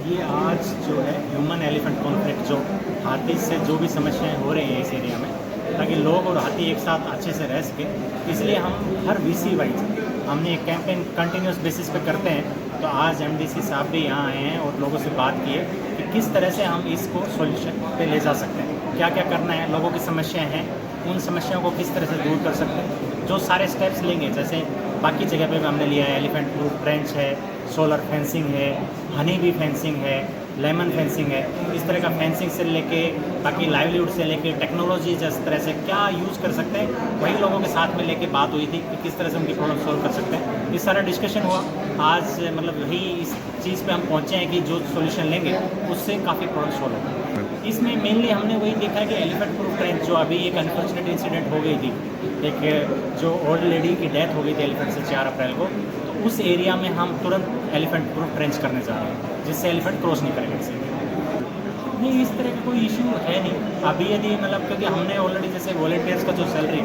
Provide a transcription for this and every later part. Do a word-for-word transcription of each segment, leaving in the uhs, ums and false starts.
ये आज जो है ह्यूमन एलिफेंट कॉन्फ्लिक्ट, जो हाथी से जो भी समस्याएं हो रही हैं इस एरिया में, ताकि लोग और हाथी एक साथ अच्छे से रह सके, इसलिए हम हर वीसी वाइज हमने एक कैंपेन कंटिन्यूअस बेसिस पे करते हैं। तो आज एमडीसी साहब भी यहाँ आए हैं और लोगों से बात की है कि किस तरह से हम इसको सॉल्यूशन पे ले जा सकते हैं, क्या क्या करना है, लोगों की समस्याएं हैं, उन समस्याओं को किस तरह से दूर कर सकते हैं। जो सारे स्टेप्स लेंगे, जैसे बाकी जगह पे भी हमने लिया है, एलिफेंट प्रूफ ट्रेंच है, सोलर फेंसिंग है, हनी बी फेंसिंग है, लेमन फेंसिंग है, इस तरह का फेंसिंग से लेके बाकी लाइवलीहुड से लेके टेक्नोलॉजी जिस तरह से क्या यूज़ कर सकते हैं, वही लोगों के साथ में लेके बात हुई थी कि किस तरह से उनकी प्रॉब्लम सॉल्व कर सकते हैं। ये सारा डिस्कशन हुआ। आज मतलब वही इस चीज़ पे हम पहुँचे हैं कि जो सॉल्यूशन लेंगे, उससे काफ़ी प्रॉब्लम सॉल्व होगा। इसमें मेनली हमने वही देखा है कि एलिफेंट प्रूफ ट्रेंच, जो अभी एक अनफॉर्चुनेट इंसिडेंट हो गई थी, एक जो ओल्ड लेडी की डेथ हो गई थी एलिफेंट से चार अप्रैल को, तो उस एरिया में हम तुरंत एलिफेंट प्रूफ ट्रेंच करने जा रहे हैं, जिससे एलिफेंट क्रॉस नहीं करेगा इसे। नहीं, इस तरह का कोई इशू है नहीं अभी। यदि मतलब, क्योंकि हमने ऑलरेडी जैसे वॉलंटियर्स का जो सैलरी,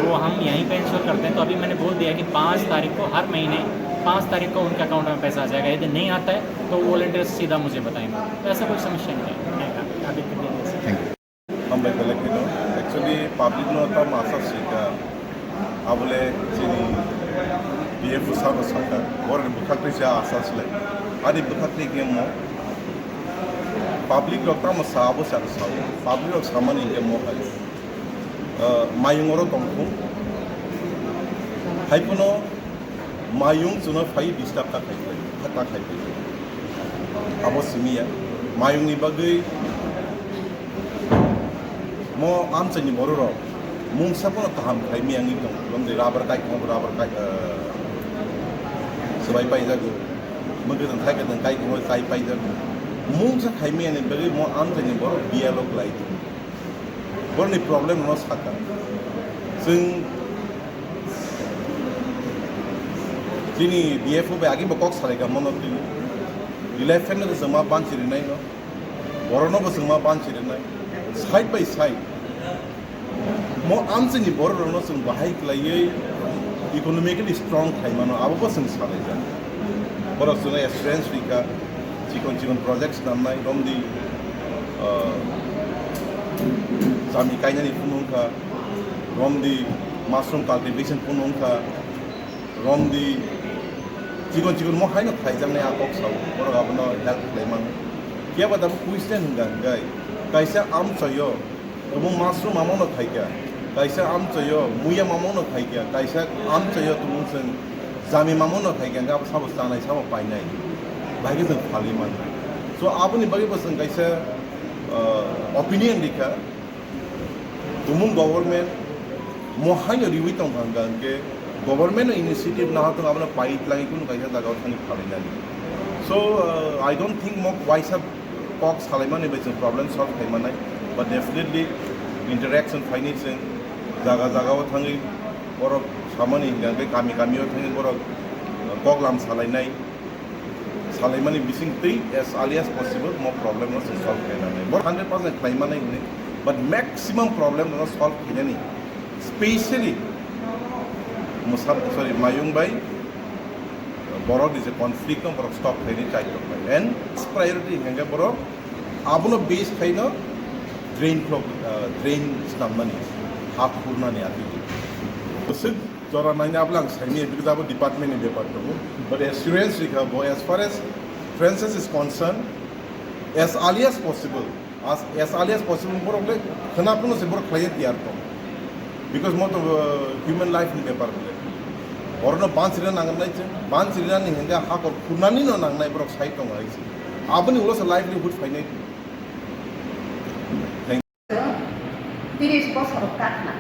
वो हम यहीं पे इंश्योर करते हैं, तो अभी मैंने बोल दिया कि पाँच तारीख को, हर महीने पाँच तारीख को उनके अकाउंट में पैसा आ जाएगा। यदि नहीं आता है, तो वॉलंटियर्स सीधा मुझे बताएंगे। तो ऐसा कोई समस्या नहीं है। Thank you. Hambai belai kheno. Actually, public no tamo asa sika. Abole chini B F O sabo saka. Borni bwkhak twi cha asa sle. Ani bwkhak twi khe mo. Public rok tamo sa abo sa sa. Public rok samani khe mo hai. Ah, mayung oro tongkhu. Hai kuno mayung chwngno phai disturb ta khai phai, ta khai phai. Abo simi ya. Mayungni bagwi mo amchaini bororok mungsa phano kaham khai miyangwi tong. Bwlwng de rubber kai tong, rubber kai, eh, swbai paijago. Mwkhwtwng thai kwtwng kai tong, kai paijago. Mungsa khai miyani bagwi mo amchaini borok bialo kwlai tong. Borokni problem no saka. Chwng chini B F O bai agini bo kok salai ka mono twi. Elephant no chwng ma banchi rinai no. Borok no bo chwng ma banchi rinai. Side by side. Mo amchini borok rok no chwng bahai kwlaiwi economically strong khai mano, abo bo chwng salai jak. Borok chwngno assurance rika, chikon chikon projects namnai, romdi, ah, chami kainani phunukha, romdi mushroom cultivation phunukha, romdi chikon chikon mo haino khaijaknai a kok sao, borok abono help khlai mano. Phiya ba tabuk question hwnka hwnkhe, kaisa amchoyo Tumung mushroom mamungno khaikha, kaisa amchoyo muya mamungno khaikha, kaisa amchoyo tumung chwng jami mamungno khaikha, hwnkhe abo sabo chanai, sabo painai, bahai khe chwng phalwi mankha. So, aboni bagwi bo chwng kaisa, uh, opinion rikha, tumung government mo haino riwi tongkha hwnkha hwnkhe, government no initiative nahartong abono pai twlangwi kunu kaisa jagao thangwi phalainani. So, uh, I don't think mo waisa kok salaimani bai chwng problem solve khai manai, but definitely interaction phainai chwng jaga jaga o thangwi borok samani hwnkha hwnkhe kami kami o thangwi borok kok lam salainai, salaimani bising twi as early as possible mo problem no chwng solve khai nanai. Borok hundred percent khlai manai hwnwi, but maximum problem no solve khainani, specially Musab, sorry, Mayung bai borok ni je conflict no borok stop khainai chai tongkha. And priority hwnkhe borok abono base khaino drain block, uh, drain snamnani, ha khurnani atwtwi. Bwswk jora naina abla ang saimanya, because abo department ni bepar tongo. But assurance rikha bo, as far as Francis is concerned, as early as possible, as, as early as possible borok le khwna phano se borok khlaiya tiyar tong. Because mo to, uh, human life ni bepar bole. Borokno bansirina nangnai se, bansirina ni hwnkhe hakor khurnani no nangnai borok sai tongo hai se. Aboni ulo se livelihood phainai. Thank you. Tiris bosor kakna.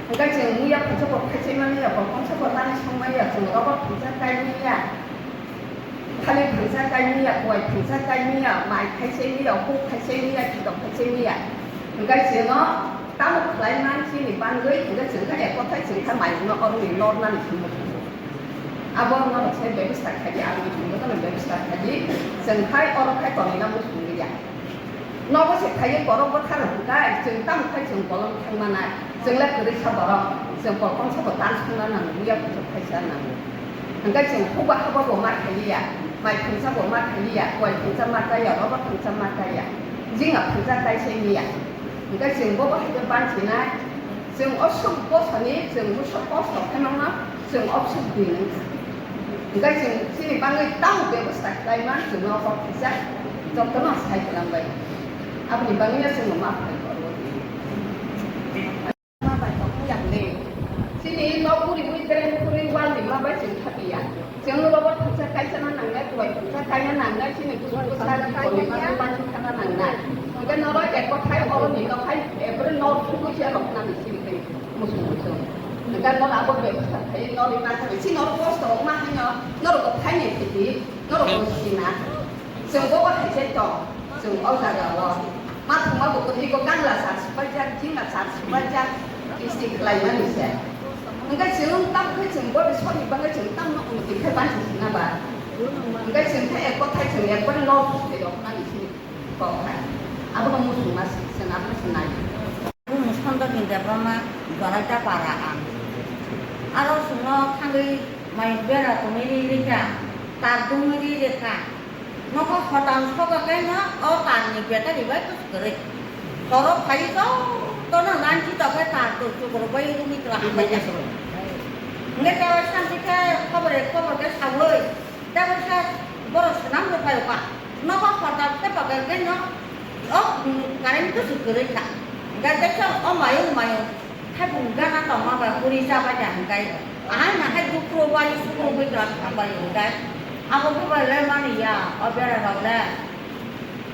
Hwnkhe chwng muya phaisa bo khaisai manya, bo khomsa bo nani song manya, chwng rogo phaisa kai manya. Thalik phaisa kai manya, kuai phaisa kai manya, mai khaisai manya, huk khaisai manya, kitok khaisai manya. Hwnkhe chwngno tamo khlai man chini bangwi, hwnkhe chwng khe ek kothai chwng khe mai wngno oroni nor nani hwnwi thangwi. Abo wngmano se bebostha khaidi, aboni hwnwi bono bebostha khaidi, chwng khai oro khai tonina muchung liya. Nogo se khaiwi borok bwthar hwnkhe chwng tamo khai chwng bolong thangmanai, chwng le kwrwi kha borok, chwng kolkom sabo tan songna nango, muya kuchuk khaisa nango. Hwnkhe chwng hukba habo bo ma khailiya. Mai thangsa bo ma thaliya, kuai thangsa ma taiya, roba thangsa ma taiya, jinga thangsa tai se niya. Hingke chwng bo bo hai khe bansinai, chwng o suk bosani, chwng bwswk kosto khe mangno, chwng o suk di nang. Hingke chwng chini bagwi tamo bebosta khlai man, chwng o kok kisa jotono sai kwlangbai. Aboni bagwi no chwng ma phai korwo. Ma bai tok yang le. Chini nok puri puri tren puri wal ni ma bai chwng thapiya. Chwng rogo thangsa kaisa na nangnai, kuai thangsa kaina nangnai, chini kusu kusa ni koi ma bai chwng thana nangnai. Hingke noro ek kothai oro ni nok hai, eh, bwrwi nok sugui se rok nani chini kai musung musung. Hingke noro abo bebosta khai noro na khai. Chini noro kosto ma haino, noro ko khai ni thiti, noro ko sina. Chwng bo bo hai se tong, chwng o jaga o. Ma thwngma bo kwrwi bo kangla sar swbaijak, jingla sar swbaijak, kisti khlaimani se. Hwnkhe chwng tam khe chwng bo soni bagwi chwng tamno unnoti khe bansi sina ba. Hwnkhe chwng khe ek kothai chwng ekbar loss se rok nani sini kok hai. Abono muchungma se, chwng abono se nai. Bumung Santoni Debbarma, Joraita para ang. Aro chwngno thangwi mai bera tongwi ri rikha, tar dungwi ri rikha. Nokha hotam soka kaino o tarni battery bai kusu kwrwi. Toro phai jotono lanchi tokhe tar tu chukruk bai rumi twla hambai ya. Hwnkhe tei santi khe khobor khobor khe sawi tei khe borok swnam rw phaio ka. Nokha hotam khe tokhe kaino o current kusu kwrwi kha. Hwnkhe tei khe o mayung mayung. Khaipung gana tongma bai puri chabai da hwnkhe, ahai nahai dukro bai sukro bai da thangbai hwnkhe, abo khe bai le mani ya, o bera rok le.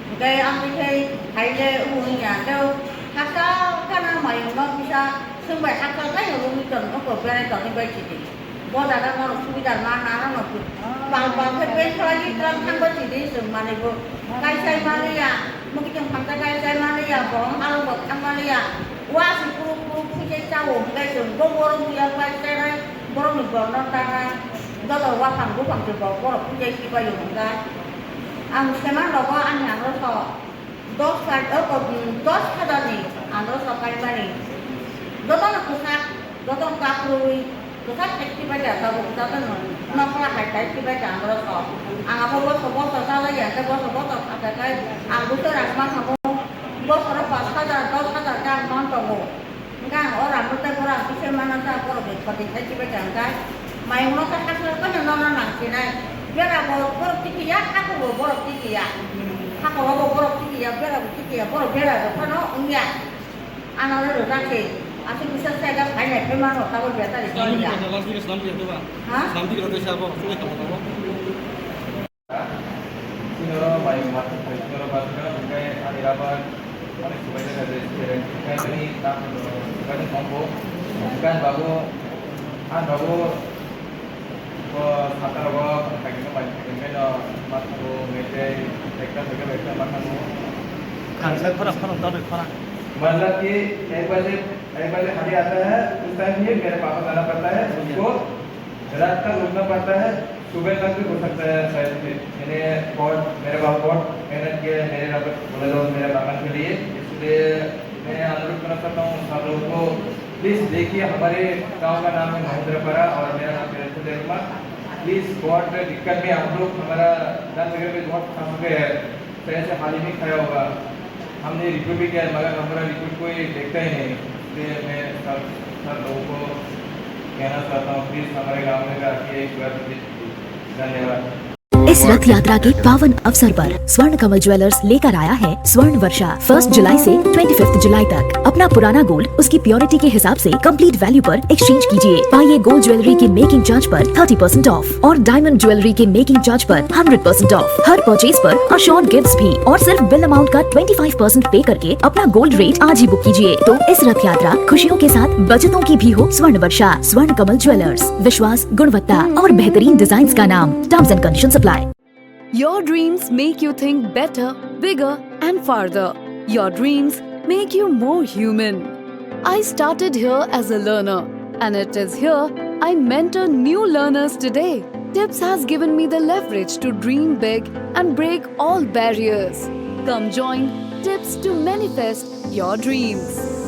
Hwnkhe amtwi khe hai le wng ya, tei haksa gana mayung no kisa swngbai haksa gana romwi tong, oko berai tongwi bai sidi. Bo jaga norok subidar ma nana no bang bang khe bai khlai tong thangbai sidi, swng manwi bo kaisai manliya, mukitung phangsa kaisai manliya, borom halok bo thang manliya. Wa si puruk puruk phuijai chao hwnkhe chwng bo borok buya pai chainai, borokni borokno tanai, joto waphang buphang se bo borok phuijai sibaio hwnkha. Ang sema rogo ani angrosok dos ta, o, dos hajarni angrosok kaimani. Jotono kwchak, jotono kakrwi, kwchak hai khibai da tabuk jotono nokla hai tai khibai da angrosok. Ang abo boso boso chalaiya, hwnkhe boso boso khajakhai ang busa rang manhago. Bosoro pash hajar, dos hajar khe ang man tongo. Hwnkhe ang o rang rwtwi borok ang kisa mana sa borok bai pati thai chibai kha hwnkhe. Mayung no khe hakhe phano nono nang sinai. Bera bo borok tikiya, hakhe bo borok tikiya. Hakhe bo borok tikiya, bera bo tikiya, borok bera rw phano wngya. Ano rw rwjak se. Aswk kisa sa ega phainai phai mano tabuk betari choliya. Ha? Sino mai mat, sino mat, sino hingkai ani rabar, ani subai jaga je, je, hingkai ani tam, hingkai ani kombo, hingkai babu, an babu, ko sata rogo, hingkai no mai, hingkai no mat ko mete, ekta hingkai ekta mat ko. Khangsa khorang khorang, dori khorang. मतलब कि एक बजे, एक बजे खाली आता है, उस टाइम ये मेरे पापा जाना पड़ता है, उसको रात तक रुकना पड़ता है, सुबह तक भी हो सकता है शायद। मैंने बहुत, मेरे पापा बहुत मेहनत किया है मेरे रबर, बोले तो मेरे बागान के लिए। इसलिए मैं अनुरोध करना चाहता हूँ सब लोगों को, प्लीज देखिए, हमारे गांव का नाम है महेंद्रपारा और मेरा नाम वीरेंद्र देवर्मा। प्लीज, बहुत दिक्कत में हम लोग, हमारा धान वगैरह भी बहुत फंस गए हैं, सही से पानी नहीं खाया होगा। हमने रिपोर्ट भी किया है, मगर हमारा रिपोर्ट कोई देखता ही नहीं। इसलिए मैं सब, सब लोगों को कहना चाहता हूँ, प्लीज हमारे गांव में भी आके एक बार विजिट कीजिए। धन्यवाद। इस रथ यात्रा के पावन अवसर पर स्वर्ण कमल ज्वेलर्स लेकर आया है स्वर्ण वर्षा। फर्स्ट जुलाई से ट्वेंटी फिफ्थ जुलाई तक अपना पुराना गोल्ड उसकी प्योरिटी के हिसाब से कंप्लीट वैल्यू पर एक्सचेंज कीजिए। पाइए गोल्ड ज्वेलरी की मेकिंग चार्ज पर थर्टी परसेंट ऑफ और डायमंड ज्वेलरी की मेकिंग चार्ज पर हंड्रेड परसेंट ऑफ। हर परचेज पर अश्योर्ड गिफ्ट्स भी और सिर्फ बिल अमाउंट का ट्वेंटी फ़ाइव परसेंट पे करके अपना गोल्ड रेट आज ही बुक कीजिए। तो इस रथ यात्रा खुशियों के साथ बचतों की भी हो। स्वर्ण वर्षा, स्वर्ण कमल ज्वेलर्स, विश्वास, गुणवत्ता और बेहतरीन डिजाइन्स का नाम। Terms and conditions apply. Your dreams make you think better, bigger, and farther. Your dreams make you more human. I started here as a learner, and it is here I mentor new learners today. Tips has given me the leverage to dream big and break all barriers. Come join Tips to manifest your dreams.